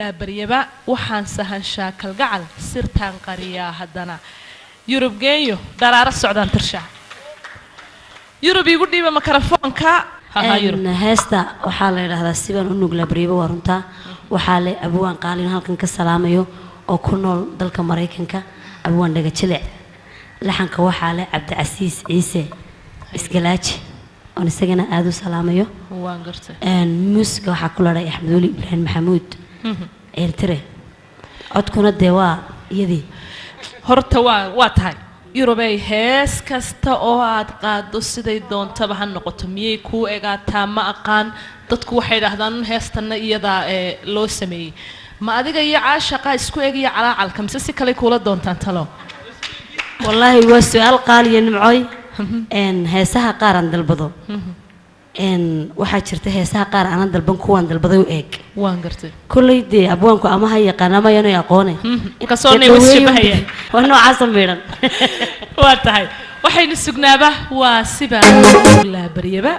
Baryaba waxaan sahanshaa kalgacal, sirtaan qariyaa haddana. Yurub geeyo dharaaro socdaan tirshaa. Yurub, iigu dhiiba makarafoonka. Haha, Yurub. Heesta waxaa la yidhaahdaa Sibaan u nuglaa baryaba. Waa runtaa, waxaa le abwaan qaalin halkan ka salaamayo oo ku nool dalka Maraykanka, abwaan Dhagajilic. Laxanka waxaa leh Cabdicasiis Ciise Isgalaaji oon isagana aada u salaamayo. Waan gartay. Muusiga waxaa ku ladhay Axmed Weli Ibraahim Maxamuud Ceeltire, codkuna dee waa iyadii. Horta waa tahay Yurubey, hees kasta oo aad qaado siday doontaba ha noqoto, miyay kuu egaataa? Ma aqaan, dadku waxay idhaahdaan un heestanna iyadaa ee loo sameeyey. Ma adiga iyo caashaqa isku egiyo calaacalka, mise si kale kuula doontaan talo? Wallaahi waa su-aal qaaliya, Nimcooy. Heesaha qaar aan dalbado, waxaa jirta heesaha qaar aanan dalban, kuwaan dalbaday u eeg. Waan gartay. Kolley dee abwaanku ama ha yaqaan ama yaanu aqoone. Kasoo nay was shabahayaan. Waa noocaasa miidhan. Waa tahay, waxaynu sugnaaba waa Sibaa Baryaba.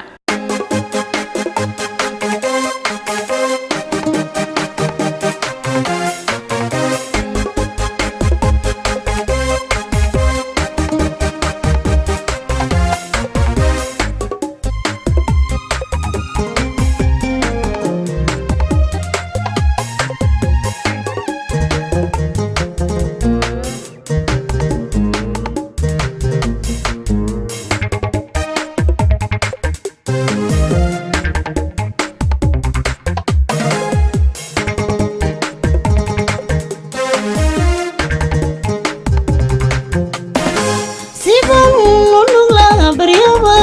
Siban u nuglaa baryaba,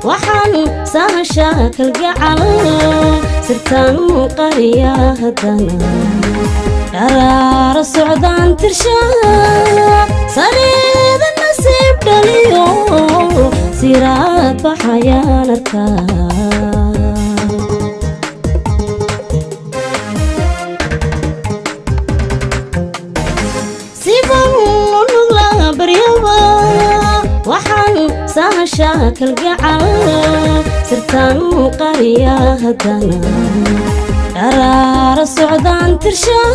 waxaan sahashaa kalgacal, sirtaan qariya haddana dharaaro socdaan tirshaa, sareeda nasiib dhaliyo siraad baxayaan arkaa. Siban u nuglaa baryaba, waxaan sahashaa kalgacal, sirtaan qariya haddana dharaaro socdaan tirshaa,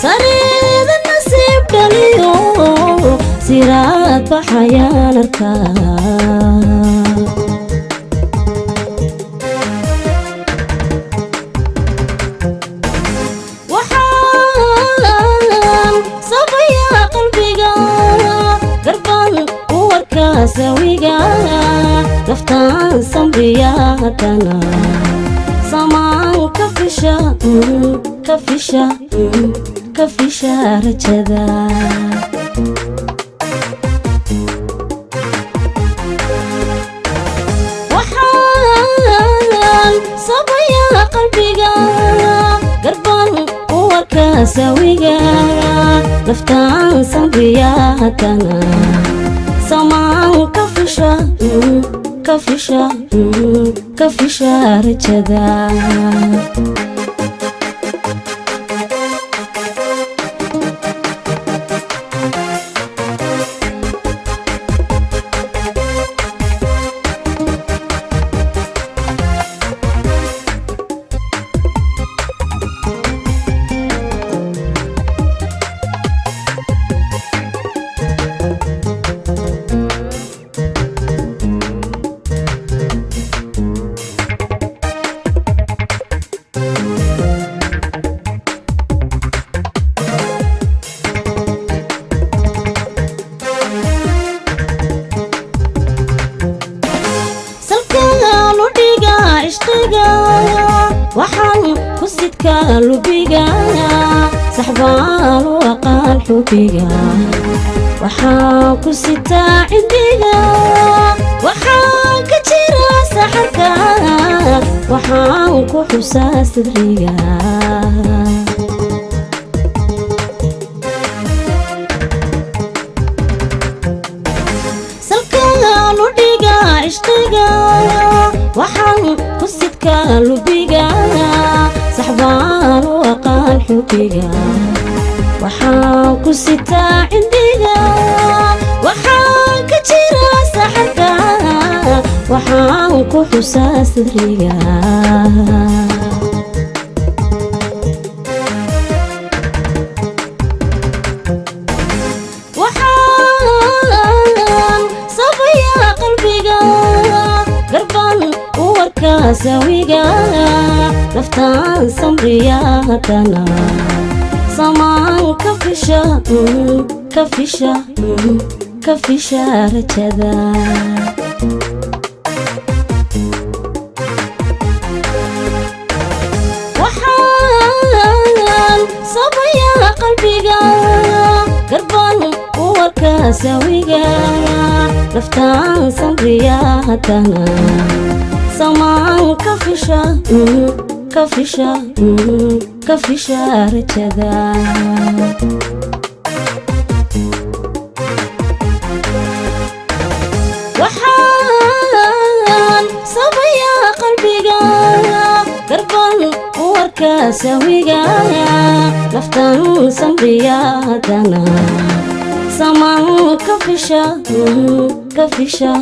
sareeda nasiib dhaliyo siraad baxayaan arkaa. Waxaan sabayaa qalbiga, garbaan u warkaa sawiga, naftaan sambiya haddana samaan ka fisha, ka fisha, ka fisha rajada. Waxaan sabayaa qalbiga, garbaan u warkaa sawiga, naftaan sambiya haddana samaan ka fisha, ka fisha, ka fisha rajada. Salkaan u dhiga ishqiga, waxaan ku sidkaa lubiga, saxbaan u aqaan xubiga, waxaan ku sitaa cindiga, waxaan ka jira saxarka, waxaan ku xusaa sidriga. Salkaan u dhiga ishqiga, waxaan ku sidkaa lubiga, saxbaan u aqaan xubiga, waxaan ku sitaa cindiga, waxaan ka jira saxarka, waxaan ku xusaa sidriga. Naftaan samriyaadana samaan ka fisha, ka fisha, ka fisha rajada. Waxaan sabayaa qalbiga, garbaan u arkaa sawiga. Naftaan samriyaadana samaan ka fisha, ka fisha, ka fisha rajada. Waxaan sabayaa qalbiga, garbaan u arkaa sawiga. Naftaan samriyaadana samaan ka fisha, ka fisha,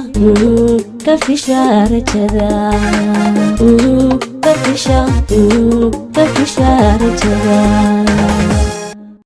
ka fisha rajada, ka fisha, ka fisha rajada.